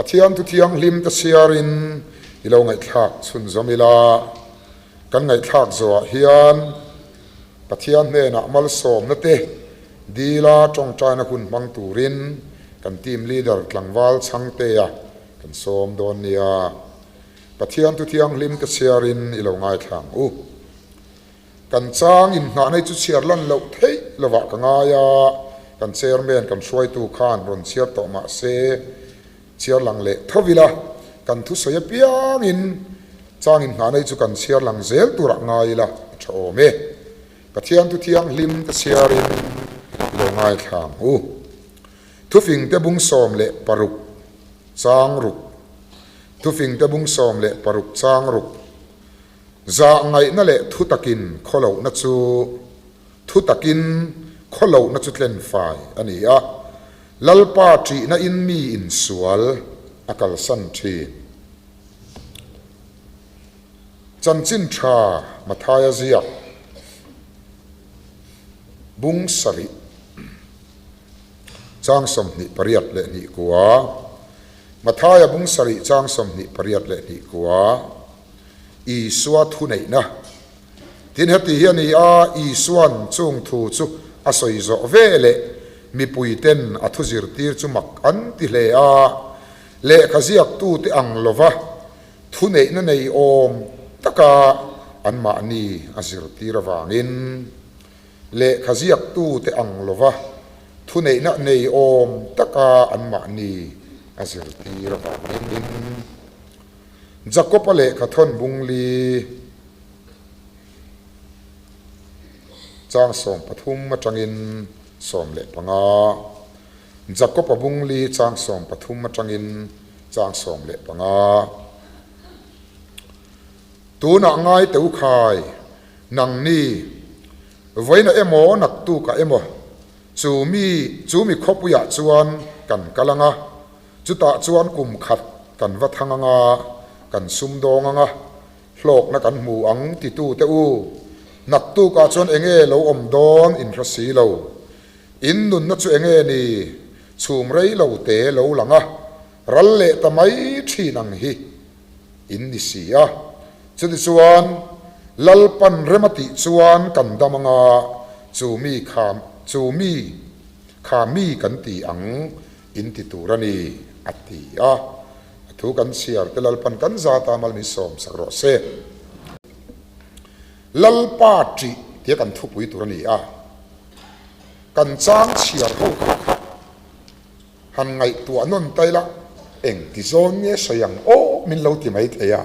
Pathian thu thianghlim te chhiarin i lo ngaihthlak chhunzawm ila. Kan ngaihthlak zawhah hian Pathian hnenah malsawmna te dila tawngtaina hun hmang turin kan team leader tlangval Chhangtea kan sawm dawn nia. Pathian thu thianghlim te chhiarin i lo ngaithla ang u. Kan chang inngahna hi chu chhiar lan loh theih lovah ka ngai a, kan chairman kan hruaitu khan rawn chhiar tawh mah se, chhiar lang leh tho ila, kan thusawi apiangin chang inngahna hi chu kan chhiar lang zel turah ngai ila a tha awm e. Pathian thu thianghlim te chhiarin i lo ngaithla ang u. Thufingte bung 16 chang ruk Thufingte bung 16 chang ruk. Zah ngaihna leh thu takin khawlohna chu thu takin khawlohna chu tlen fai a ni a, Lalpa ṭihna in mi insual a kalsan ṭhin. Chanchin ṭha Mathaia ziak bung sarih chang 28 kua Mathaia bung sarih chang 22 kua. Isua thuneihna. Tin, heti hi a ni a, Isua'n chung thu chu a sawi zawh ve leh mipuiten a thu zirtir chu mak an ti hle a, lehkha ziaktute ang lova thuneihna nei awm taka anmahni a zirtir avangin, lehkha ziaktute ang lova thuneihna nei awm taka anmahni a zirtir avangin. Jakob-a lehkha thawn bung li chang 13 atangin 15. Jakob-a bung li chang 13 atangin chang 15. Tunah ngai teu khai, nangni, vawiinah emaw naktukah emaw, chu mi, chu mi khawpuiah chuan kan kal ang a, Chutah chuan kum khat kan va thang anga, kan sumdawng anga, hlawkna kan hmu ang titu te u, naktukah chuan enge lo awm dawn in hre si lo. In nunna chu enge ni, chhum rei lo te lo lang a, ral leh ta mai thin ang hi in ni si a. Chutichuan, Lalpan rem a tih chuan kan dam anga, chu mi kha chu mi kha mi kan ti ang In ti tur a ni, a ti a. A thu kan chhiar te Lalpan kan zat a mal min sawm sak rawh se. Lalpa ṭih tia kan thupui tur a ni a. Kan chang chhiar ho kha kha han ngaihtuah nawn ta ila, eng ti zawn nge sawi ang aw min lo ti mai thei a.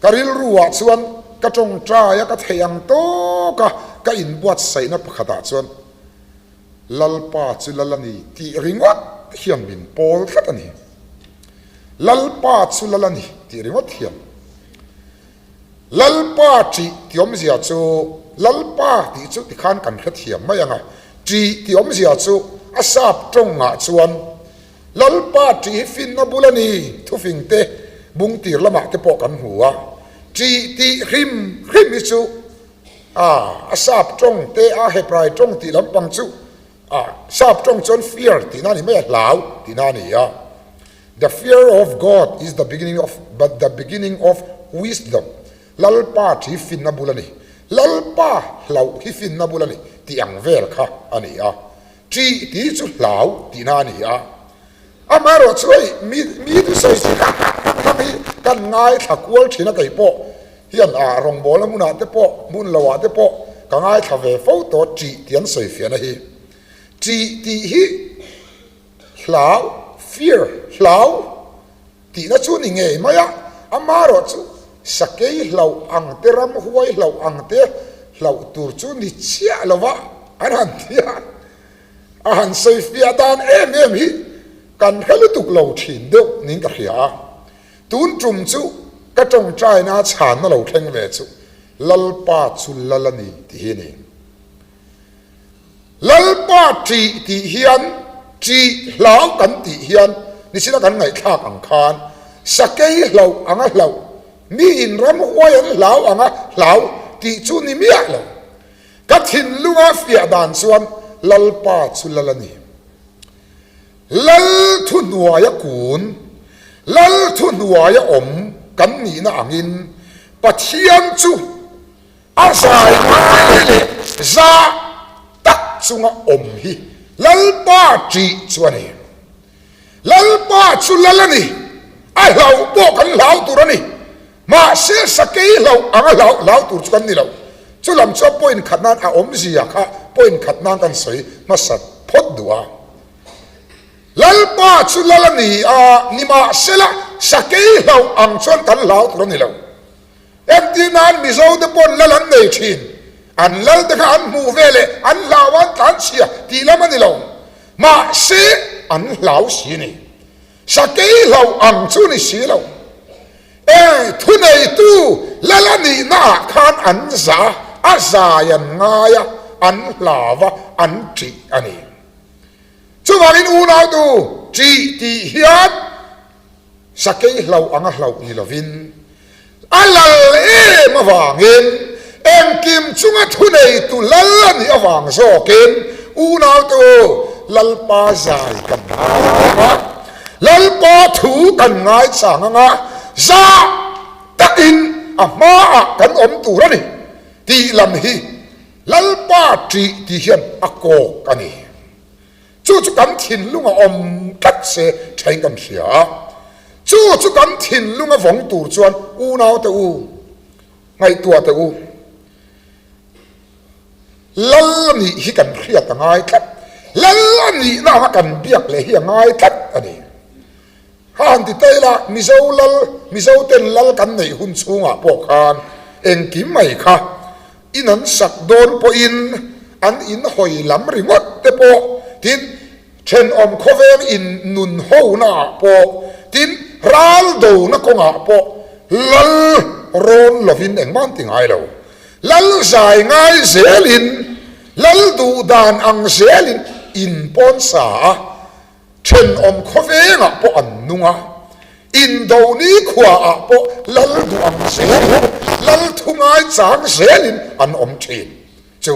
Ka rilru ah chuan ka tawngtai a ka theih ang tawk a, ka inbuatsaihna pakhatah chuan Lalpa chu lal a ni tih ringawt hian min pawl tlat a ni. Lalpa chu lal a ni tih ringawt hian. Lalpa ṭih tih awmzia chu Lalpa tih chu tikhan kan hrethiam mai ang a, ṭih tih awmzia chu a sap tawngah chuan Lalpa ṭih hi finna bul a ni thufingte bungtir lamah te pawh kan hmu a, ṭih tih hrim hrim hi chu A, a sap tawng te a Hebrai tawng tih lampang chu a sap tawng chuan fear tihna a ni mai a, hlau tihna a ni a. The fear of God is the beginning of but the beginning of wisdom. Lalpa thi finna bul a ni. Lalpa hlauh hi finna bul a ni tih ang vel kha a ni a. Ṭih tih chu hlau tihna a ni a. Amaherawh chu hei mi mi thusawi chi hrang hrang hi kan ngaithla kual thin a, kei pawh hian ah rawngbawlna hmunah te pawh hmun lo ah te pawh ka ngaithla ve fo tawh ṭih tih an sawi fiahna hi. Ṭih tih hi hlau, fear, hlau tihna chu ni ngei mai a, amaherawh chu sakei hlauh ang te ramhuai hlauh ang te hlauh tur chu ni chiah lova an han ti a. A han sawi fiah dan em em hi kan hre lutuk lo thin deuh niin ka hria a. Tun tum chu ka tawngtaina chhanna lo thleng ve chu Lalpa chu lal a ni tih hi a ni. Lalpa ṭih tih hian ṭih hlau kan tih hian nichina kan ngaihthlak ang khan sakei hlauh anga hlauh, miin ramhuai an hlau anga hlau tih chu ni miah lo. Ka thinlunga fiah dan chuan Lalpa chu lal a ni. Lal thuhnuaia kun, Lal thuhnuaia awm kan nihna angin Pathian chu a zai ngai leh zah tak chunga awm hi Lalpa ṭih chu a ni. Lalpa chu lal a ni, a hlauh pawh kan hlau tur a ni. Mahse sakei hlauh anga hlauh hlau tur chu kan ni lo. Chu lam chuan point khat nan a awmzia kha point khat nan kan sawi hmasa phawt duh a. Lalpa chu lal a ni a, nimahsela sakei hlauh ang chuan kan hlau tur a ni lo. Entir nan Mizo te pawn lal an nei thin. An lal te kha an hmuh ve leh an hlau a an tlanchhia tih lam a ni lo. Mahse an hlau si a ni. Sakei hlauh ang chu ni si lo. Eng thuneitu lal a nihna ah khan an za a zai an ngai a, an hlau a, an ṭih a ni. Chuvangin unautu ṭih tih hian Sakei hlauh anga hlauh ni lovin, a lal em avangin, engkim chunga thuneitu lal a nih avang zawkin unaute u, Lalpa zai kan ngai ang a, Lalpa thu kan ngaichang ang a, zah takin a hmaah kan awm tur a ni tih lam hi Lalpa ṭih tih hian a kawk a ni. Chu chu kan thinlung a awm tlat se thain kan hria a. Chu chu kan thinlung a vawng tur chuan unaute u, ngaihtuah teh u. Lal a nih hi kan hriat a ngai tlat. Lal a nihna anga kan biak leh hi a ngai tlat a ni. Ha han ti ta ila, Mizo lal, Mizo ten lal kan neih hun chhungah pawh khan engkim mai kha in an sak dawn pawhin an in hawi lam ringawt te pawh, tin, thenawm khawveng in nun hona ah pawh, tin, ral dona kawngah pawh lal rawn lovin engmah an ti ngai lo. Lal zai ngai zelin, lal duh dan ang zelin in pawn sa a. Thenawm khawvengah pawh an nung a, indo nikhuaah pawh lal duh ang zelin, lal thu ngaichang zelin an awm thin. Chu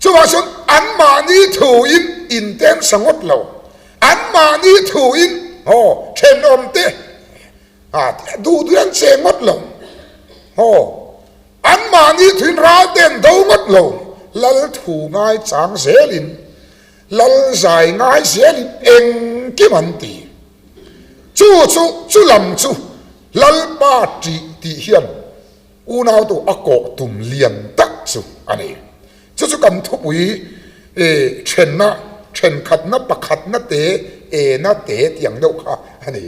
chuvah chuan anmahni thuin inten sa ngawt lo, anmahni thuin haw thenawmte duh duh an che ngawt lo, haw anmahni thuin ralte an do ngawt lo, lal thu ngaichang zelin Lal zai ngai zelin engkim an ti. Chu chu chu lam chu Lalpa ṭih tih hian unautu a kawh tum lian tak chu a ni. Chu chu kan thupui ṭhenna, ṭhenkhatna, pakhatna te, ena te tih ang deuh kha a ni.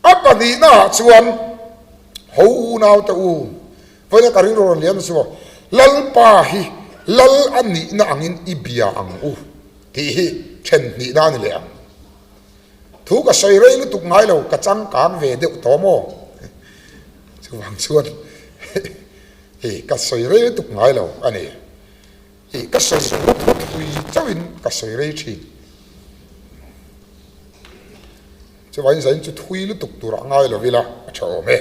A pahnihnaah chuan ho unaute u Vawiina ka rilru rawn liam chu Lalpa hi Lal a nihna angin i bia ang u tih hi then hnihna a ni leh ang. Thu ka sawi rei lutuk ngai lo, ka changkang ve deuh tawh maw? Chuvang chuan hei ka sawi rei lutuk ngai lo a ni. Hei ka sawi thui chauhin ka sawi rei thin. Chuvangin zain chu thui lutuk turah ngai lo ila a tha awm e.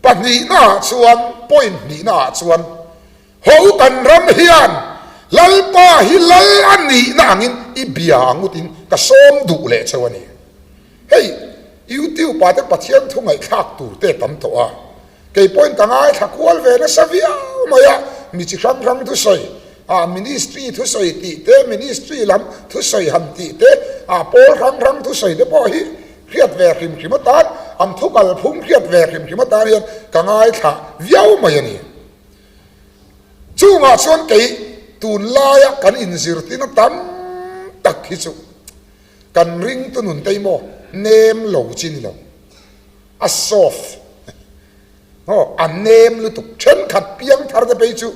Pahnihnaah chuan, point hnihnaah chuan, Ho kan ram hian Lalpa hi lal a nihna angin i bia ang utin ka sawm duh leh cheu a ni. Hei, YouTube ah te Pathian thu ngaihthlak tur te tam tawh a, kei pawhin ka ngaithla kual ve nasa viau mai a, mi chi hrang hrang thusawi, ah ministry thusawi tih te, ministry lam thusawi han tih te, ah pawl hrang hrang thusawi te pawh hi Hriat ve hrim hrim atan, an thu kalphung hriat ve hrim hrim atan hian ka ngaithla viau mai a ni. Chungah chuan kei tunlaia kan inzirtina tam tak hi chu kan ringtu nun te hi maw nem lo chi ni lo, a soft maw a nem lutuk. Thenkhat piangthar te phei chu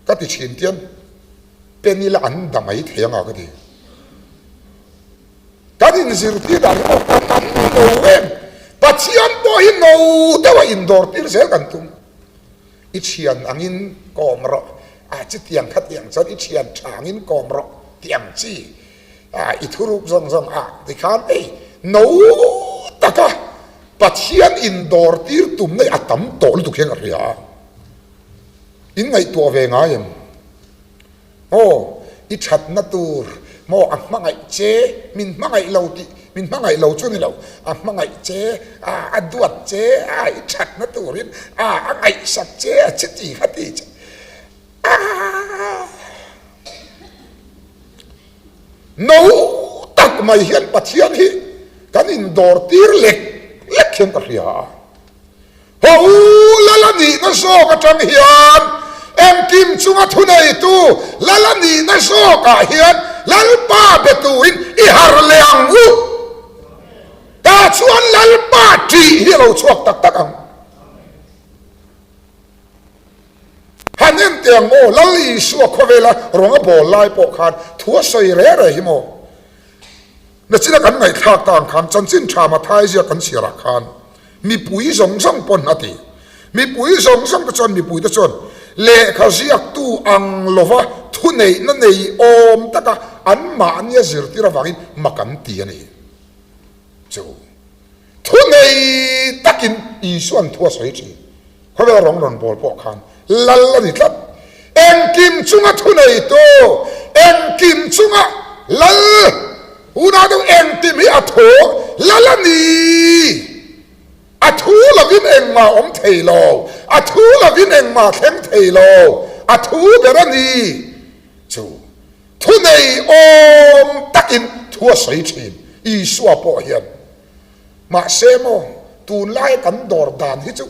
ka ti thin tian pen ila an da mai thei anga ka ti. Kan inzirtir dan hi pawh kan tam lo em? Pathian pawh hi no deuha indawr tir zel kan tum. I thian angin kawm rawh, a chutiang khatiang chuan i thian tha angin kawm rawh tih ang chi a i thuruk zawng zawng a tikhan hei no taka Pathian indawr tir tumna hi a tam tawh lutuk hian ka hria a. In ngaihtuah ve ngai em? Aw, i thatna tur. Maw a hmangaih che, min hmangaih lo tih, min hmangaih lo chu ni lo, a hmangaih che, a a duat che, a i thatna turin a a ngaihsak che a chiti kha ti che. Aaa! No tak mai hian Pathian hi kan indawr tir lek lek hian ka hria a. Haw u Lal a nihna zawk atang hian engkim chunga thuneitu Lal a nihna zawkah hian Lalpa be turin i har leh ang u. Tah chuan Lalpa ṭih hi a lo chhuak tak tak ang. Han en teh ang aw, Lal Isua khawvela rawng a bawl lai pawh khan thu a sawi reh reh hi maw? Nachina kan ngaihthlak ta ang khan chanchin tha Mathai ziak kan chhiarah khan mipui zawng zawng pawn a ti. Mipui zawng zawng te chuan mipui te chuan lehkha ziaktu ang lova thuneihna nei awm taka anmahnia zirtir avangin mak an ti a ni. Chu thunei takin Isua'n thu a sawi thin. Khawvel rawng rawn bawl pawh khan lal a ni tlat. Engkim chunga thuneitu, engkim chunga lal, unau deuh engkim hi a thaw lal a ni. A thu lovin engmah awm thei lo, a thu lovin engmah thleng thei lo, a thu ber a ni. Chu thunei awm takin thu a sawi thin Isua pawh hian. Mahse maw, tunlai kan dawr dan hi chu,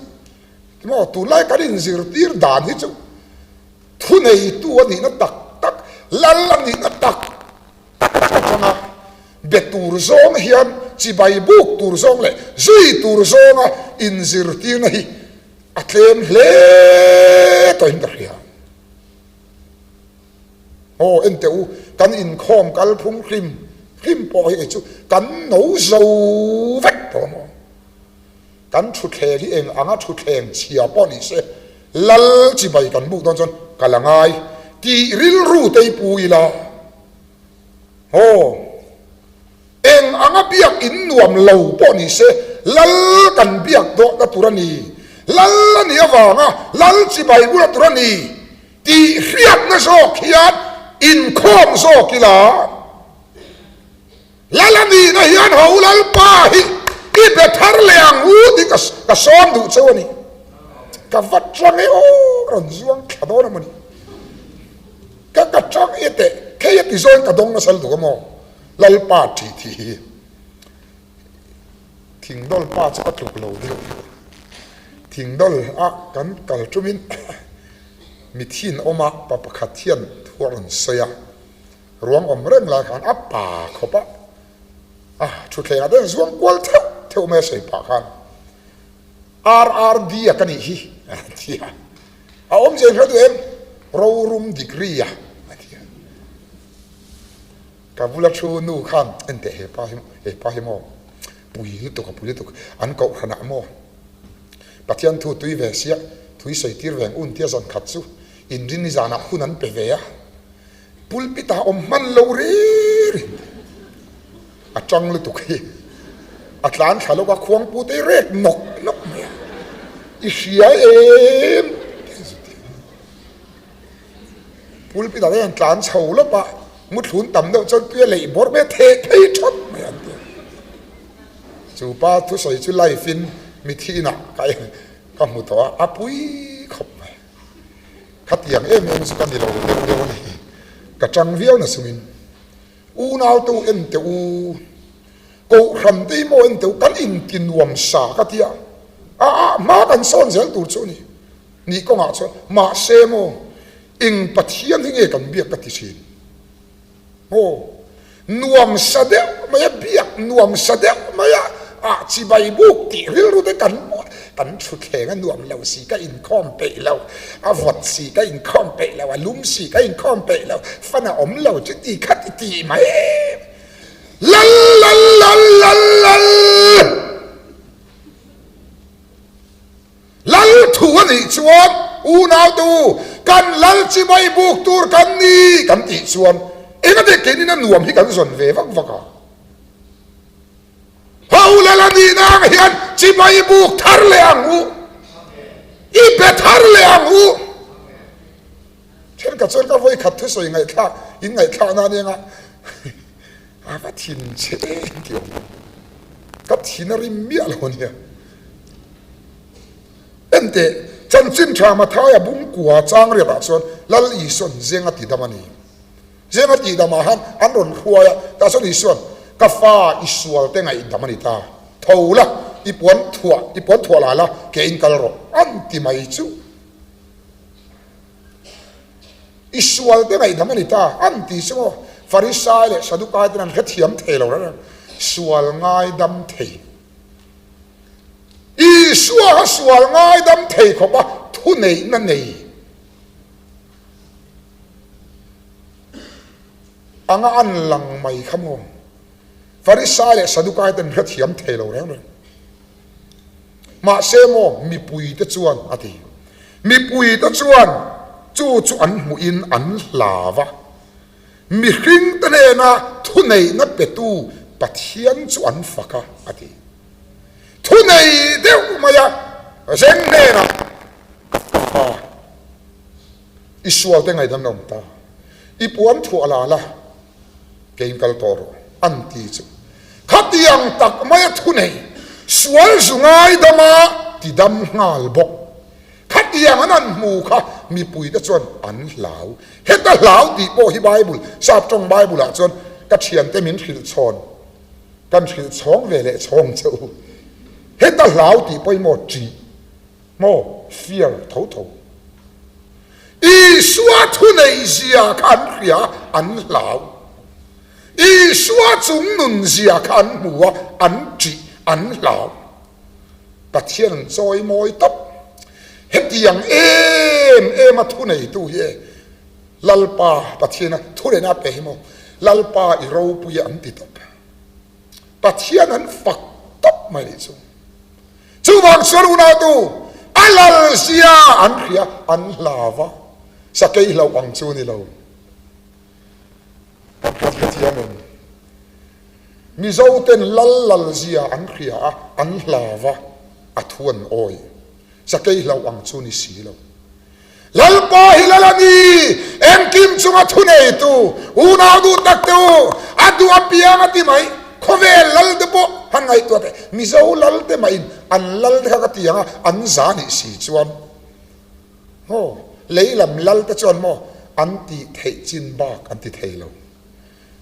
maw, tunlai kan inzirtir dan hi chu thuneitu a nihna tak tak, lal a nihna tak tak atanga be tur zawng hian chibai buk tur zawng leh zui tur zawnga inzirtirna hi a tlem hle tawhin ka hria. Aw en teh u, kan inkhawm kal phung hlim hlim pawh hi kei chu kan no zo vek tawh maw? Kan thutthleng hi eng anga thutthleng chhia pawh ni se, lal chibai kan buk dawn chuan ka la ngai tih rilru te hi pu ila. Aw eng anga biak in nuam lo pawh ni se, lal kan biak dawhna tur a ni, lal a nih avanga lal chibai bula tur a ni. Tih hriatna zawk hian inkhawm zawk ila, Lal a nihna hian ho Lalpa hi i be thar leh ang u tih ka sawm duh cheu a ni. Ka va tang e aw, ka rawn zuang thla dawn a maw ni. Ka ka tang e teh, khei a ti zawin ka dawng nasa lutuk a maw Lalpa tih tih hi. Thingdawl pa chu ka tluk lo deuh. Thingdawl a kan kal tumin mithin awm a, pa pakhat hian thu a rawn sawi a, ruang awm reng lai khan a pa khawp a, a thutthleng ah te zuang kual theuh theuh mai a sawi pah khan RRD a ka nih hi a ti a, a awmzia in hre duh em? Rorum degree a a ti a. Ka bula thu nu khan en teh he pa hi he pa hi maw pui lutuk a pui lutuk an kohhran ah maw Pathian thu tui ve sia thui sawi tir ve ang un tia zan khat chu inrin zan ah hun an pe ve a pulpit ah awm hman lo ri ri a tang lutuk hi a tlan thla lawk a khuangpu te hi rek nawk nawk mai a i hria em. Pulpit ah hian tlan chho lawp a, muthlun tam deuh chuan tui a leih bawrh mai a, theh phei thawt mai an ti a. Chu pa thusawi chu live in mithi inah ka ka hmu tawh a, a pui khawp mai. Khatiang em em chu ka ni lo deuh deuh a ni. Ka tang viau na chungin unau te u en teh u, kohhran te hi maw en teh u, kan inti nuam sa ka ti a, a ah hma kan sawn zel tur chu a ni. Nih kawngah chuan, Mahse maw, eng Pathian hi nge kan biak ka ti thin? Aw, nuam sa deuh mai a, biak nuam sa deuh mai a, ah chibai buk tih rilru te kan kan thutthleng a nuam lo si ka inkhawm peih lo, a vawt si ka inkhawm peih lo, a lum si ka inkhawm peih lo, fan a awm lo chu ti kha ti ti mai. Lal lal lal lal lal! Lal thu a nih chuan unaute u, kan lal chibai buk tur kan ni kan tih chuan engate keinin a nuam hi kan zawn ve vak vak a. Ho lal a nihna ang hian chibai buk thar leh ang u, i be thar leh ang u. Thenkhat chuan ka vawikhat thusawi ngaihthlak, in ngaihthlakna a ni anga. A va thin che em tih awm lo. Ka thin a rim miah lo a nia. Enteh, chanchin tha Mathaia bungkua chang riatah chuan Lal Isuan zeng a tidam a ni. Zeng a tihdamah han an rawn hruai a, tah chuan Isuan, Ka fa i sualte ngaihdam a ni ta. Tho la, i puan thuah, i puan thuah la la, ke in kal rawh, an ti mai chu. I sualte ngaihdam a ni ta, an ti chu maw? Farisai leh Sadukai ten an hrethiam thei lo reng reng, sual ngaidam thei. Isua kha sual ngaidam thei khawpa thuneihna nei anga an lang mai kha maw? Farisai leh Sadukai ten hrethiam thei lo reng reng. Mahse maw mipuite chuan a ti. Mipuite chuan chu chu an hmuhin an hlau a. Mihringte hnena thuneihna petu Pathian chu an fak a, a ti. Thunei deuh mai a, Zeng hnenah ka fa, i sualte ngaidam la awm ta, i puan thuah la la, Keiin kal tawh rawh, an ti chu. Khatiang tak maia thunei, sual zu ngaidama tidam nghal bawk. Khatiang an han hmu kha mipuite chuan an hlau. Heta hlau tih pawh hi Bible, Sap tawng Bible ah chuan ka thiante min hrilh chhawn, kan hrilh chhawng ve leh chhawng che u. Heta hlau tih pawh hi maw ṭih maw fear tho tho. Isua thuneih zia kha an hria a, an hlau. Isua chung nun zia kha an hmu a, an ṭih, an hlau. Pathian an chawi mawi tawp. Hetiang em em a thuneitu hi e, Lalpa Pathiana thuneihna a pe hi maw? Lalpa i ropui a an ti tawp. Pathian an fak tawp mai nih chu. Chuvang chuan unautu a lal zia an hria, an hlau va, sakei hlauh ang chu ni lo. Kan hrethiam em? Mizoten lal lal zia an hria a, an hlau va, a thu an awi. Sakei hlauh ang chu ni si lo. Lalpa hi lal a ni, engkim chunga thuneitu, unau duh tak te u, a duh apiang a ti mai, khawvel lal te pawh han ngaihtuah teh, Mizo lal te mahin an lal te kha ka ti ang a, an za nih si chuan maw, lei lam lal te chuan maw an tih theih chin bak an ti thei lo,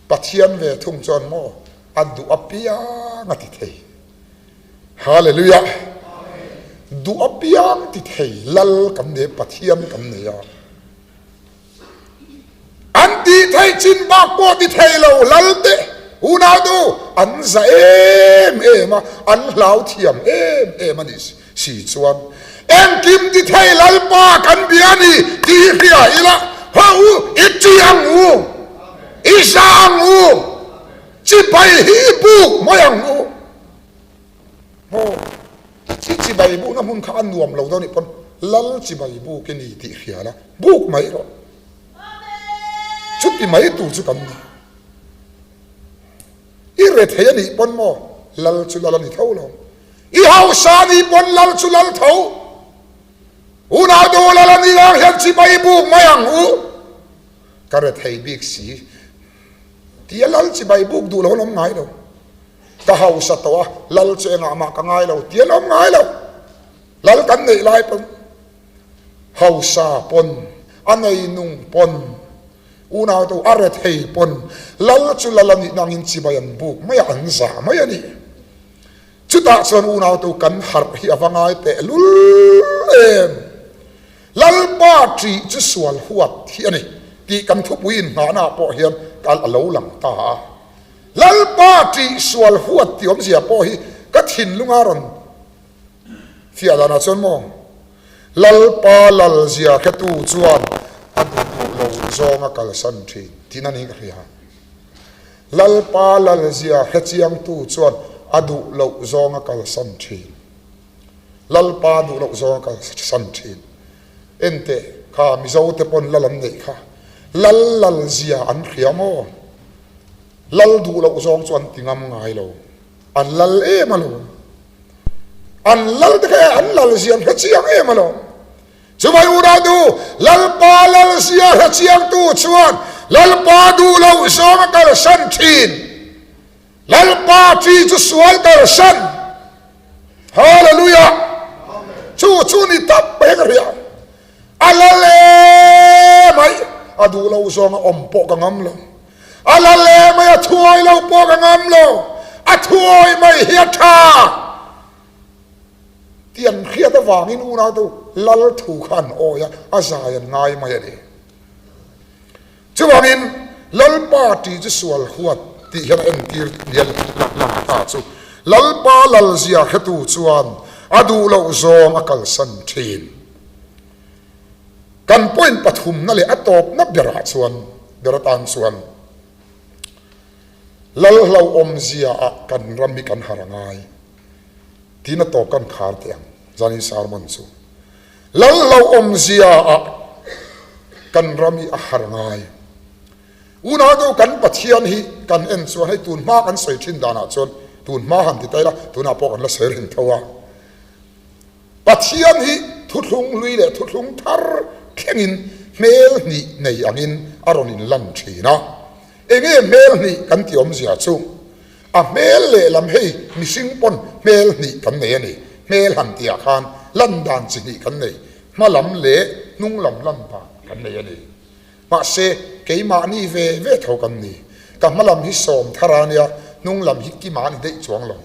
Pathian ve thung chuan maw a duh apiang a ti thei. Hallelujah! Duh apiang ti thei lal kan nei, Pathian kan nei a. An tih theih chin bak pawh ti thei lo lal te unau nu an za em em a, an hlau thiam em em a nih si chuan engkim ti thei Lalpa kan bia a ni tih hi hria ila, haw u, i ṭih ang u, i za ang u. Chibai hi i buk mai ang u. Maw? I chibai bukna hmun kha a nuam lo dawn nih pawn Lal chibai buk i ni tih hria la, buk mai rawh. Chuti mai tur chu kan ni. I rethei a nih pawn maw Lal chu Lal a ni tho lo. I hausa a nih pawn Lal chu Lal tho. Unau duh Lal a nih ang hian chibai buk mai ang u. Ka rethei bik si. Tia lal chibai buk duh lo an awm ngai lo. Ka hausa tawh a, lal chu engah mah ka ngai lo tia an awm ngai lo. Lal kan neih lai pawn, hausa pawn, a nei nung pawn, unau te a rethei pawn, lal chu lal a nihna angin chibai an buk mai a, an zah mai a ni. Chutah chuan unau te kan harh hi a va ngai tehlul em. Lalpa ṭih chu sual huat hi a ni tih kan thupui inngahnaah pawh hian kal a lo lang ta a. Lalpa ṭih sual huat tih awmzia pawh hi ka thinlunga rawn fiah danah chuan maw Lalpa lalzia hretu chuan a duh duh lo zawnga kalsan ṭhin tihna niin ka hria. Lalpa lalzia hrechiangtu chuan a duh loh zawnga kalsan ṭhin. Lalpa duh loh zawng a kalsan thin. Enteh, kha Mizo te pawn lal an neih kha. Lal lal zia an hria maw? Lal duh loh zawng chu an ti ngam ngai lo. An lal em alawm. An lal te kha e an lal zia an hre chiang em alawm. Chuvai unau nu, Lalpa lal zia hre chiangtu chuan Lalpa duh loh zawng a kalsan thin. Lalpa ṭi chu sual kalsan. Hallelujah! Chu chu ni tap mai ka hria. A lal e mai, a duh lo zawnga awm pawh ka ngam lo. A lal e mai, a thuawi lo pawh ka ngam lo. A thuawi mai hi a ṭha. Tih an hriat avangin unau lal thu kha an awi a, a zai an ngai mai a ni. Chuvangin, Lalpa tih chu sual huat tih hian a entir nial lang ta chu Lalpa lalzia hretu chuan a duh loh zawng a kalsan thin. Kan point pathumna leh a tawpna berah chuan ber atan chuan Lal hlauhawmzia ah kan ram hi kan har a ngai tiin a tawp kan khar teh ang zanin sermon chu. Lal lo awmzia ah kan ram hi a har ngai. Unau kan Pathian hi kan en chuan hei tun hma kan sawi thin danah chuan tun hma han ti ta ila tunah pawh kan la sawi reng tho a. Pathian hi thuthlung hlui leh thuthlung thar thlengin hmel hnih nei angin a rawn inlan thin a. Enge hmel hnih kan tih awmzia chu? A hmel lehlam hei mihring pawn hmel hnih kan nei a ni. Hmel han tihah khan lan dan chi hnih kan nei, hma lam leh hnung lam lan dan kan nei a ni. Mahse, keimahni ve ve tho kan ni. Ka hma lam hi sawm thar a nia, hnung lam hi kima a ni daih chuang lo.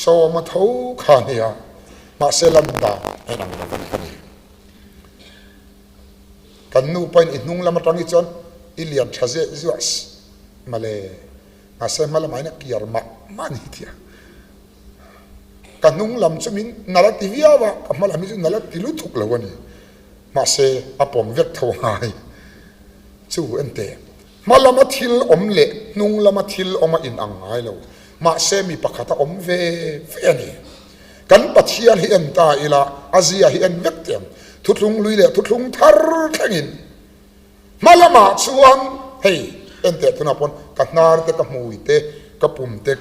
Sawma tho kha a nia, mahse lan dan a inang lo a ni. Kan nu pawhin i hnung lam atang hi chuan i lian tha zeh zuah male. Mahse hma lamah hian a kiar mah mah a ni tia. Ka hnung lam chu min nal a ti viau a, ka hma lam hi chu nal a ti lutuk lo a ni. Mahse a pawm vek tho ngai. Chu enteh, hma lama thil awm leh hnung lama thil awm a inang ngai lo. Mahse mi pakhat a awm ve ve a ni. Kan Pathian hi en ta ila, a zia hi en vek teh ang. Thuthlung hlui leh thuthlung thar thlengin. Hma lamah chuan hei enteh tunah pawn ka hnar te ka hmui te ka pum te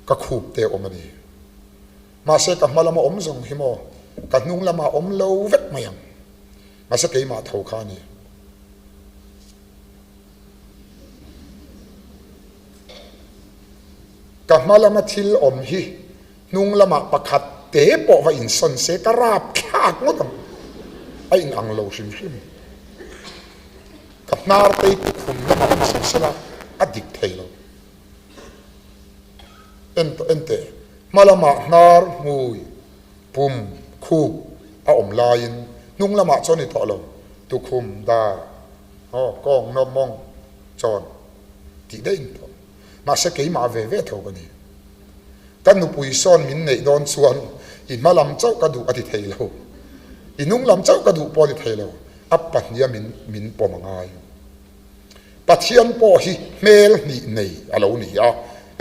ka khup te a awm a ni. Mahse ka hma lama awm zawng hi maw ka hnung lamah awm lo vek mai ang. Mahse keimah tho kha a ni. Ka hma lama thil awm hi Hnung lamah pakhat te pawh va insawn se ka rap thlak ngawt ang. A inang lo hrim hrim. Ka hnar tei tukhum lamah awm sawn sela a dik thei lo. En tawh en teh. Hma lamah hnar, hmui, pum, khup a awm laiin hnung lamah chuan ni tawh lo. Tukhum, dar, aw, kawng, nawm, mawng, chawn tih daih in tawh. Mahse keimah ve ve tho ka ni. Ka nupui sawn min neih dawn chuan i hma lam chauh ka duh a ti thei lo. I hnung lam chauh ka duh pawh a ti thei lo. A pahniha min min pawm a ngai. Pathian pawh hi hmel hnih nei a lo ni a.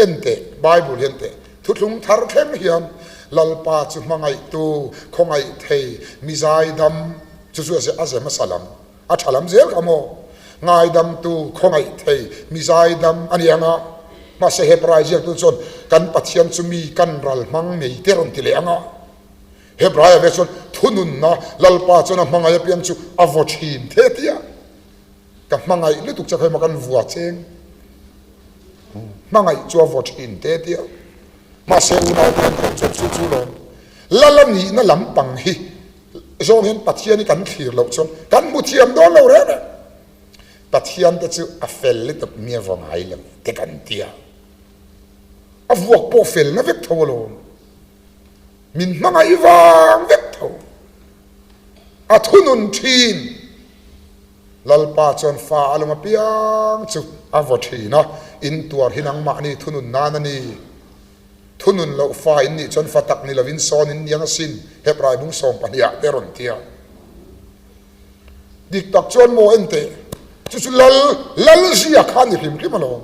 En teh, Bible hian teh, thuthlung thar thleng hian Lalpa chu hmangaihtu, khawngaih thei, mi zaidam, chu chu a ze hmasa lam. A tha lam zel kha maw? Ngaidamtu, khawngaih thei, mi zaidam a ni ang a. Mahse Hebrai ziaktu chuan kan Pathian chu mi kan ral hmang nei te rawn ti leh ang a. Hebraia ve chuan thununna Lalpa chuan a hmangaih apiang chu a vaw thin the tia. Ka hmangaih lutuk che kha emaw kan vua cheng. Hmangaih chu a vaw thin te tia. Mahse unau te an kawm chuan chu chu lawm. Lal a nihna lampang hi Zawng hian Pathian hi kan thlir loh chuan kan hmu thiam dawn lo reng reng. Pathian te chu a fel lutuk mi a vaw ngai lo te kan ti a. A vuak pawh felna vek tho alawm. Min hmangaih vang vek tho. A thunun thin. Lalpa chuan fa a lawm apiang chu a vaw thin a, in tuar hi nangmahni thunun nan a ni. Thunun loh fa in nih chuan fa tak ni lovin sawn in niang asin, Hebrai bung 12 ah te rawn ti a. Dik tak chuan maw en teh, chu chu lal, lal zia kha a ni hrim hrim alawm.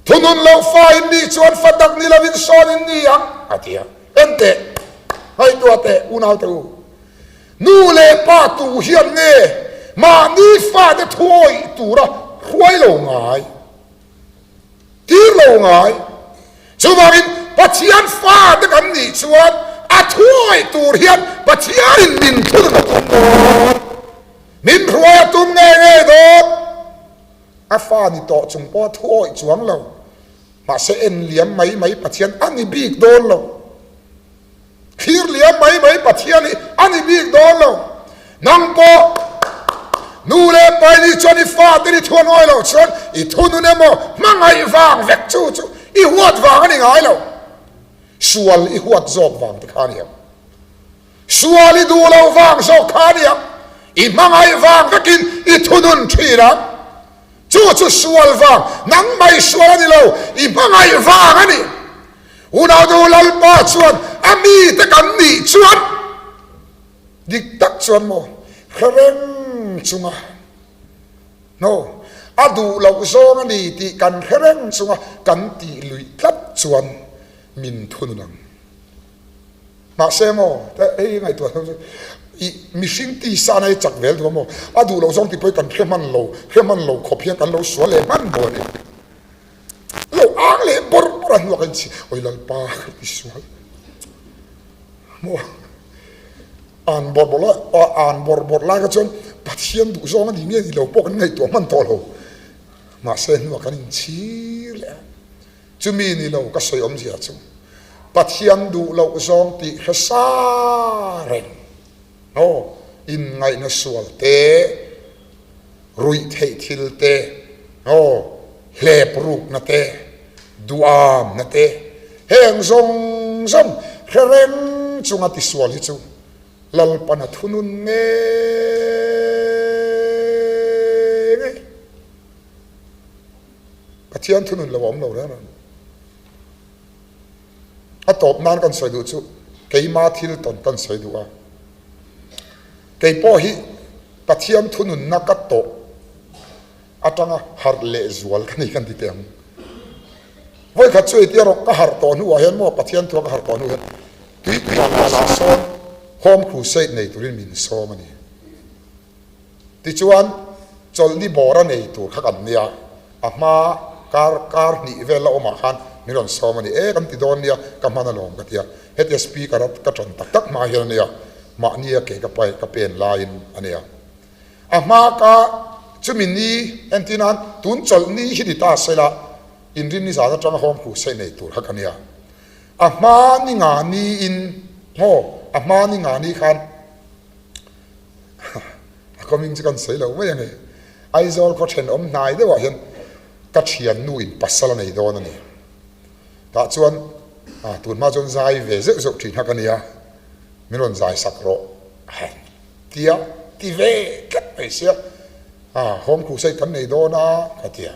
Thunun loh fa in nih chuan fa tak ni lovin sawn in ni ang, a ti a. En teh, ngaihtuah teh, unau te u. Nu leh pa tu hian nge mahni fate thuawih tura hruai lo ngai? Tir lo ngai. Chuvangin Pathian fate kan nih chuan a thuawih tur hian Pathianin min thunun a tum dawn. Min hruai a tum ngei ngei dawn. A fa ni tawh chung pawha thu awih chuang lo. Mahse en liam mai mai Pathian a ni bik dawn lo. Thlir liam mai mai Pathian hi a ni bik dawn lo. Nang pawh nu leh pa i nih chuan i fate ni thu an awih loh chuan i thunun emaw hmangaih vang vek chu chu i huat vang a ni ngai lo. Sual i huat zawk vang te kha a ni ang. Sual i duh loh vang zawk kha a ni ang. I hmangaih vang vekin i thunun thin ang. Chu chu sual vang, nangmah i sual a ni lo, i hmangaih vang a ni. Unautu Lalpa chuan a mite kan nih chuan dik tak chuan maw hre reng chunga no a duh loh zawng a ni tih kan hre reng chunga kan tih luih tlat chuan min thunun ang. Mahse maw hei ngaihtuah chu i mihring tisa na hi chak vel duh a maw a duh loh zawng tih pawh hi kan hre hman lo hre hman lo khawp hian kan lo sual leh hman maw a ni. Lo ang leh bawrh bawrh a hnuah ka inchhi awi Lalpa ka ti sual maw an bawrh bawrh lai an bawrh bawrh lai kha chuan Pathian duh zawng a ni nge ni lo pawh kan ngaihtuah hman tawh lo mahse hnuah kan inchhir leh a chumi ni lo ka sawi awmzia chu Pathian duh loh zawng tih hre sa reng aw inngaihna sual te ruih theih thil te, aw, hlep rukna te, duamna te, heng zawng zawng hre reng chunga tisual hi chu Lalpan a thunun ngei ngei. Pathian thunun lo a awm lo reng reng. A tawp nan kan sawi duh chu keima thil tawn kan sawi duh a. Kei pawh hi Pathian thununna ka tawh atanga harh leh zual ka ni kan ti teh ang. Vawikhat chu eitia rawh ka harh tawh hnuah hian maw Pathian thua ka harh tawh hnu hian tuipui ah sawn Home Crusade nei turin min sawm a ni. Tichuan, chawlhni bawr a nei tur kha kan nia, a hma kar kar hnih vel la awmah khan min rawn sawm a ni. E, kan ti dawn nia, ka hman alawm ka ti a. Hetia speaker a ka ṭan tak tak hma hian a nia, mahnia ke ka pai ka pen laiin a nia. A hma ka chumi ni entir nan tun chawlhni hi ni ta sela, inrinni zan aṭanga home crusade nei tur kha ka nia. A hma ni nga niin, maw, a hma ni nga ni khan, A kawming chu kan sawi lo mai ange. Aizawl khaw thenawm hnai deuhah hian ka thiannu in pasal a nei dawn a ni. Tah chuan tun hma chuan zai ve zeuh zeuh thin kha ka nia, min rawn zai sak rawh han tia ti ve tlat mai sia, Home Crusade kan nei dawn a ka ti a.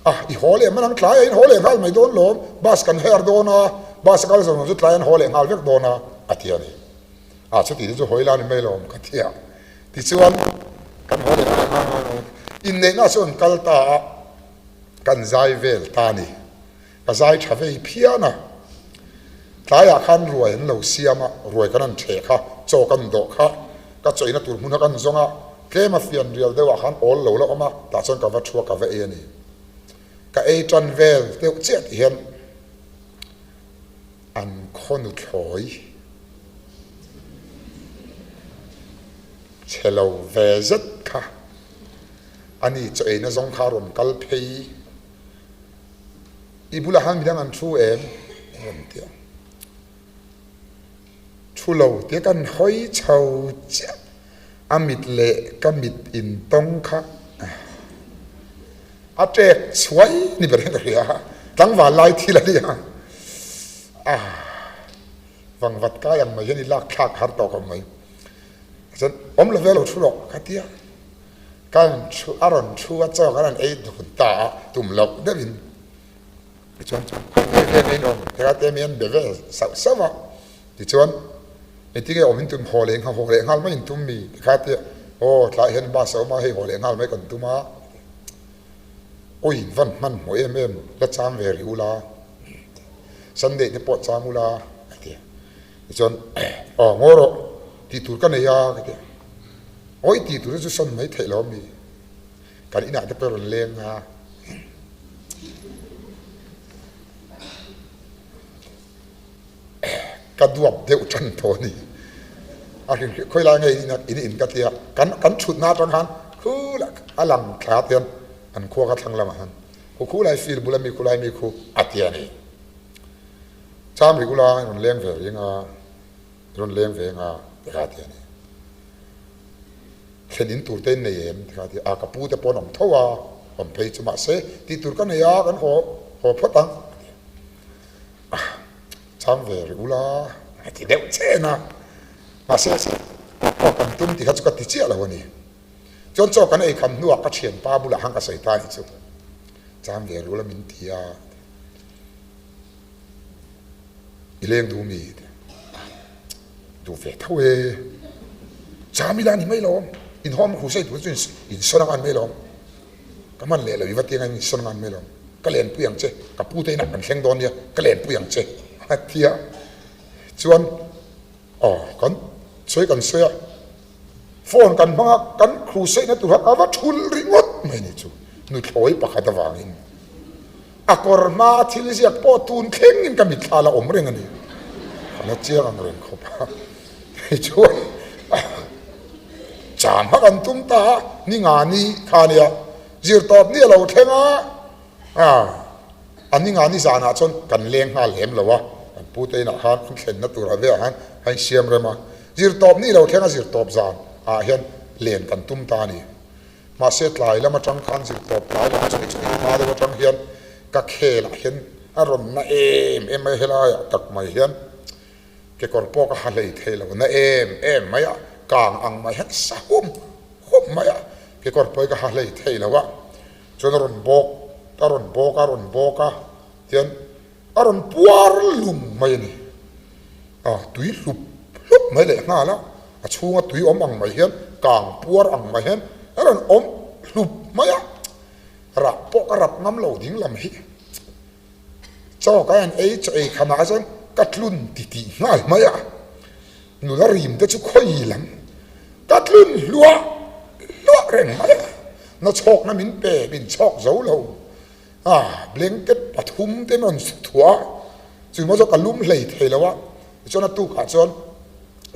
A, i haw leh hman ang tlai a in haw leh nghal mai dawn lawm, bus kan her dawn a, bus a kal zawng zawng chu tlai an haw leh nghal vek dawn a a ti a ni. A chuti te chu hawi la ni mai lawm ka ti a. Tichuan kan haw leh nghal nghal nghal inneihna chu an kal ta a, kan zai vel ta a ni. Ka zai tha vei phian a, tlaiah khan ruai an lo siam a, ruai kan han theh kha, chaw kan dawh kha, ka chawina tur hmun a kan zawng a, tlem a fian rial deuhah khan awl lo la awm a, tah chuan ka va thu a, ka va ei a ni. Ka ei tan vel deuh chiah tih hian an khaw nuthlawi chhe lo ve zet kha a ni, chaw eina zawng kha a rawn kal phei. I bulah khan midang an thu em? A rawn ti a. Thu lo tia kan hawi chho chiah. A mit leh ka mit intawng kha a ṭek chhuai ni ber hian ka hria a. Tlangval lai thil a nia. A vangvat kai ang mai hian i lak thlak har tawh khawp mai. Chuan awm lo ve lo thu rawh ka ti a. Kan thu a rawn thu a chaw kan han ei dun ta a, tum loh deuhin tichuan khawi nge nge in awm hera te mi an be vel sauh sauh a, tichuan engtin nge awm in tum haw leh nghal haw leh nghal mai in tum mi tikha tia aw tlaiah hian bus a awm a hei haw leh nghal mai kan tum a, awi in van hmanhmawh em em la chang ve rih ula Sunday te pawh chang ula a ti a, tichuan aw ngaw rawh tih tur ka nei a ka ti a. Awi tih tur chu sawn mai theih lo a mi? Kan inah te pawh rawn leng a. Ka duap deuh tan tawh a ni. A hrin hrilh khawi lai nge in in ka ti a, kan kan thutna atang khan khulah a lang thla te hian. An khua kha thlang lamah han khu khu lai field bula mi khu lai mi khu a ti a ni. Cham ri ula i rawn leng ve ring a, i rawn leng ve nga ti kha a ti a ni. Thlen in tur te in nei em ti kha a ti a, a ka pu te pawh an awm tho a, awm phei chu mahse tih tur ka nei a kan haw haw phawt ang a ti a. Cham ve ri ula a ti deuh chen a, mahse aw kan tum tih kha chu ka ti chiah lo a ni. Chuan chaw kan ei kham hnuah ka thianpa bulah khan ka sawi ta anih chu, Cham ve ru la min ti a, i leng duh mi? Duh ve tho e, cham ila ni mai lo, inhawm hu sei tur chu insawn ang an mai lo, ka hman leh lo i va ti ang insawn ang an mai lo, ka lenpui ang che, ka pu te inah kan thleng dawn nia, ka lenpui ang che a ti a, chuan Aw, kan sawi kan sawi a, phone kan hmang a, kan crusade-na tur kha ka va thul ringawt mai ni chu nuthlawi pakhat avangin a kawr hma a thil ziak pawh tun thlengin ka mitthla la awm reng a ni. Ka la chiang ang reng khawp a, hei chuan cham kha kan tum ta a, ni nga ni kha a nia, zirtawp ni a lo thleng a, A ni nga ni zanah chuan kan leng nghal lem lo a, kan pute inah khan an thlenna tur a velah khan a insiam rem a. Zirtawp ni lo thleng a zirtawp zan ah hian len kan tum ta a ni. Mahse tlai lam atang khan zirtawp tlai lam chumi chumi hma deuh atang hian ka khel ah hian a rawn na em em mai a, helai ah tak mai hian kekawr pawh ka ha hlei thei lo, na em em mai a, kang ang mai hian sa hum hum mai a, kekawr pawh hi ka ha hlei thei lo a. Chuan a rawn bawk, a rawn bawk a, a rawn bawk a, tihian a rawn puar lum mai a ni. A tui hlup hlup mai leh nghal a, a chhunga tui awm ang mai hian, kang puar ang mai hian a rawn awm hlup mai a, rah pawh ka rap ngam lo ding lam hi. Chaw ka en ei, chaw ei khamah chuan ka tlun titih nghal mai a, nula rim te chu khawi lam ka tlun hluah hluah reng mai a, na chhawkna min pe min chhawk zo lo a, blanket pathum te rawn thuah a, chu maw chu ka lum hlei thei lo a, tichuan a tukah chuan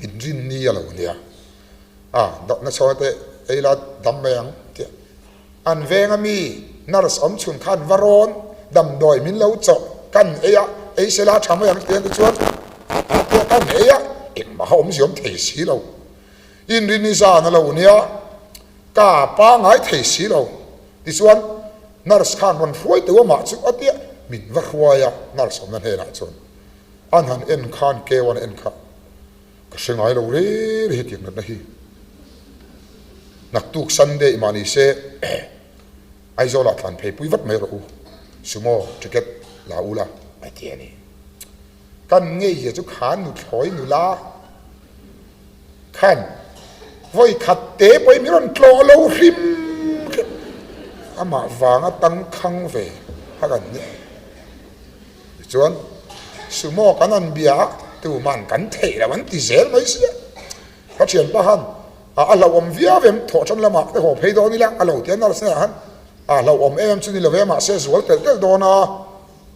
inrinni a lo nia a, na chhawkna te ei la dam mai ang tih. An veng a mi nurse awm chhun khan va rawn damdawi min lo chawh kan ei a, ei se la tha mai ang tiang te chuan a pawh kan ei a, engmah a awmzia awm thei si lo. Inrini zan a lo nia, ka pangai thei si lo. Tichuan nurse khan rawn hruai teuh amah chu a tia, min va hruai a nurse awmna hnenah chuan an han en khan keu an en kha. Ka hre ngai lo re re hetiang natna hi. Naktuk Sunday mah ni se Aizawlah tlan phei pui vat mai rawh u, sumo ticket la u la a ti a ni. Kan ngei zia chu khan nuthlawi nula khan vawi khat te pawhin min rawn tlawh lo hrim hrim amah vanga tangkhang ve kha kan ni. Tichuan, Sumo kan an bia a, tuman kan theih lo an ti zel mai sia. Ka thianpa khan a a hlauhawm viau em, thawhṭan lamah te haw phei dawn ila a lo ti a, nurse hnenah khan a hlauhawm em chu ni lo ve, mahse zual telh telh dawn a,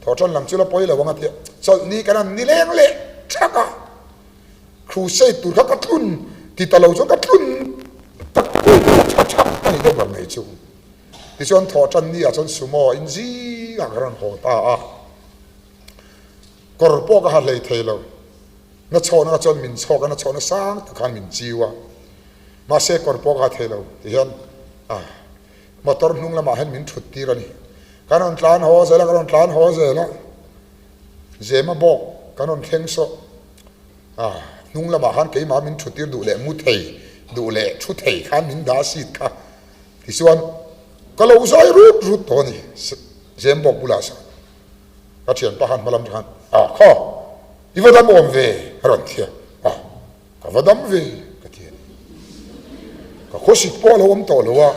thawhṭan lam chu la pawi lo ang a ti a. Chawlhni kan an ni leng leh ṭhak a, crusade tur kha ka tlun ti ta lo chuan ka tlun tak ṭha ṭhak a ni deuh ber mai chu. Tichuan thawhṭan ni ah chuan sumo in zingah ka rawn haw ta a, kawr pawh ka ha hlei thei lo. Na chhawhna kha chuan min chhawk a, na chhawhna sang tak khan min chiu a, mahse kawr pawh ka ha thei lo. Tihian ah motor hnung lamah hian min ṭhut tir a ni. Kan rawn tlan haw zel a, ka rawn tlan haw zel a, Zema bawk kan rawn thleng sawh a, hnung lamah khan keimah min ṭhut tir duh leh mu thei duh leh ṭhu thei khan min dah seat kha. Tichuan, ka lo zai rut rut tawh a ni, Zembawk bulah sawn ka thianpa khan hma lam khan, Ah kha, i va dam awm ve? a rawn ti a, Ah, ka va dam ve, ka ti a ni. Ka khawsik pawh a lo awm tawh lo a,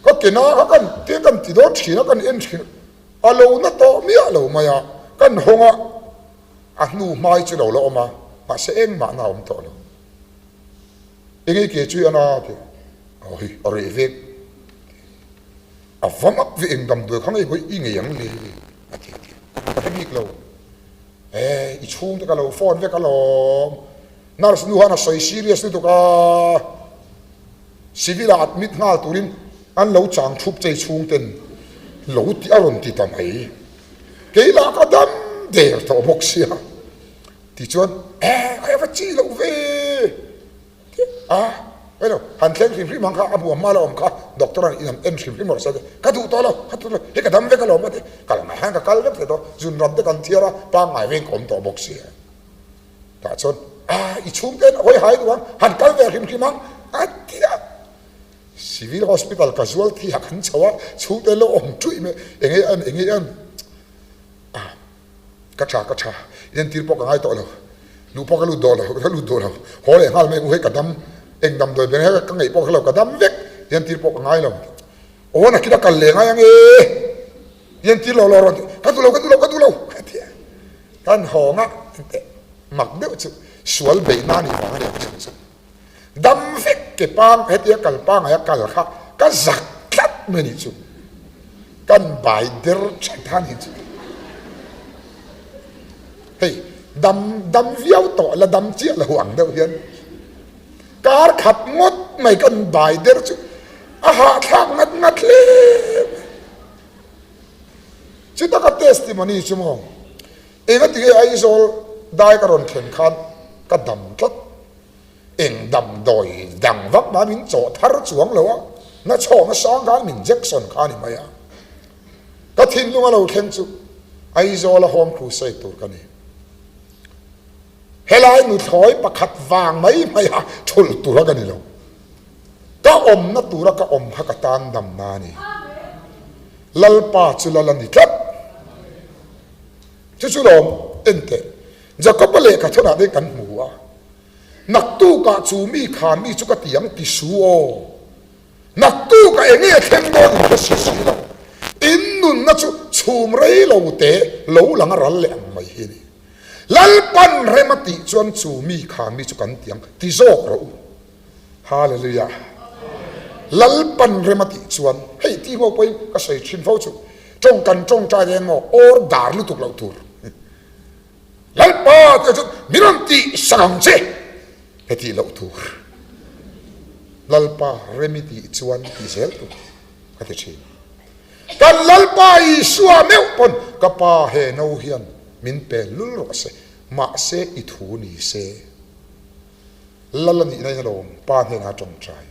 ka ke na kha kan te kan ti dawn thin a, kan en thin a, a lo na tawh miah lo mai a, kan hawng a, a hnu hmai chu lo la awm a, mahse engmah na a awm tawh lo. Engei ke chu i an a ti a, hei a reh vek a va mak ve eng damdawi kha ngei hawi i ngei ang le a ti a ti ka hre bik lo e i chhung te ka lo phone vek alawm nurse nu khan a sawi serious lutuk a civil ah admit nghal turin. An lo chang thup chei chhungten lo ti a rawn ti ta mai. Kei lah ka dam der tawh bawk sia. Tichuan, Eh, a va chi loh ve a, hello, han thleng hrim hrim ang kha, a buam hma la awm kha, doctor an in en hrim hrim rawh se a ti. Ka duh tawh lo, ka duh lo, hei ka dam vek alawm a ti. Kal ngai hian ka kal vek thei tawh, zun ram te kan thiar a, pangngai veng ka awm tawh bawk sia. Tah chuan, Ah, i chhungte an hawi hai duh ang, han kal ve hrim hrim ang a ti a. Civil Hospital ka zual thi a kan chho a, chhungte lo awm ṭuih mai, eng nge an, eng nge an, ah, ka ṭha, ka ṭha, entir pawh ka ngai tawh lo, luh pawh ka lut dawh lo, ka lut duh lo, haw leh nghal mai ang u hei ka dam, eng damdawi ber hi ka ngaih pawh ka hre lo, ka dam vek, entir pawh ka ngai lo, aw nakin a kal leh ngai ang e, entir lo lo rawn ti, ka duh lo, ka duh lo, ka duh lo, ka ti a, kan hawng a, enteh, mak deuh chu sual beihna a nih vang a ni ang chu chu. Dam vek ke pang hetia kal pangai a kal kha ka zak tlat mai nih chu. Kan bai der that a nih chu. Hei dam dam viau tawh la dam chiah lo ang deuh hian kar khat ngawt mai kan bai der chu a hahthlak ngat ngat hle mai. Chuta ka testimony chu maw engatinge Aizawl dai ka rawn thlen khan ka dam tlat. Eng damdawi dang vak mah min chawh thar chuang lo a, na chhawng a sang khan min jection kha a ni mai a. Ka thinlung a lo thleng chu Aizawl a Home Crusade tur ka ni. Helai nuthlawi pakhat vang mai mai a thulh tur a ka ni lo. Ka awmna tura ka awm kha ka tan damna a ni. Lalpa chu lal a ni tlat. Chu chu lawm enteh. Jakob-a lehkha thawnah te kan hmu a, Naktukah chu mi kha mi chu ka ti ang ti su aw. Naktukah eng nge thleng dawn in hre si si lo. In nunna chu chhum rei lo te lo lang a ral leh ang mai hi a ni. Lalpan rem a tih chuan chu mi kha mi chu kan ti ang ti zawk rawh u. Hallelujah. Lalpan rem a tih chuan hei ti ho pawhin ka sawi thin fo chu tawng kan tawngtai eng maw order lutuk loh tur. Lalpa tih chu min rawn tih sak ang che he tih loh tur. Lalpa rem i tih chuan tih zel tur ka ti thin. Kan Lalpa Isua meuh pawn ka pa he no hian min pe lul rawh se, mahse i thu ni se. Lal a nihna in alawm pa hnenah a tawngtai.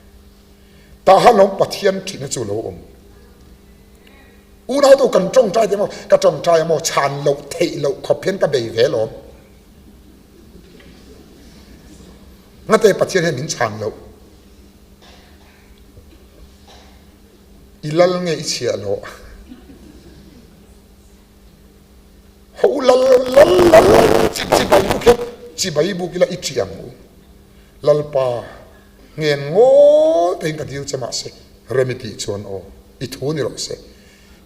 Tah han lawm Pathian thihna chu lo awm. Unautu kan tawngtai te maw, ka tawngtai a maw chhan loh theih loh khawp hian ka bei ve alawm. Ngate Pathian hian min chhan loh. I lal nge i chhiah loh? Ho lal lal lal chi chibai buk hian chibai buk ila i ṭih ang u. Lalpa ngen ngawl tein ka dil che mahse rem i tih chuan aw i thu ni rawh se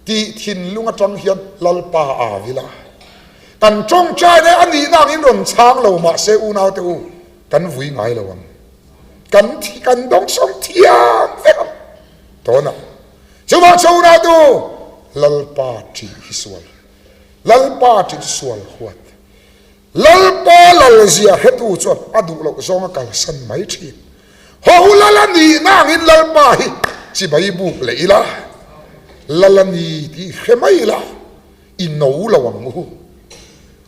tih thinlung atang hian Lalpa a vil a. Kan tawngtai nen a nihna angin rawn chhang lo mahse unaute u kan vui ngai lo ang. Kan thi kan dawngsawng thiam vek ang tawnah. Chuvang chu unaute u Lalpa ṭih hi sual Lalpa ṭih chu sual huat. Lalpa lalzia hretu chuan a duh loh zawng a kalsan mai thin. Ho lal a nihna angin Lalpa hi chibai buk leh ila, lal a ni tih hre mai ila, i no lo ang u.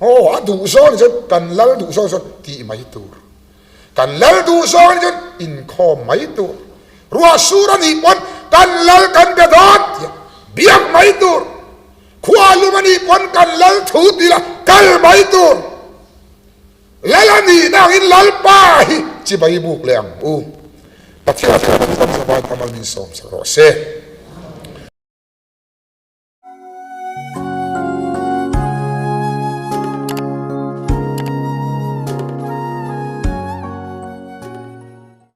Aw, a duh zawng chuan kan lal duh zawng chuan tih mai tur. Kan lal duh zawng chuan inkhawm mai tur. Ruah sur a nih pawn kan lal kan be dawn tih biak mai tur. Khua lum a nih pawn kan lal thu ti la kal mai tur. Lal a nih na angin Lalpa hi chibai buk leh ang u. Pathian chuan kan zavai tamal min sawm sak rawh se.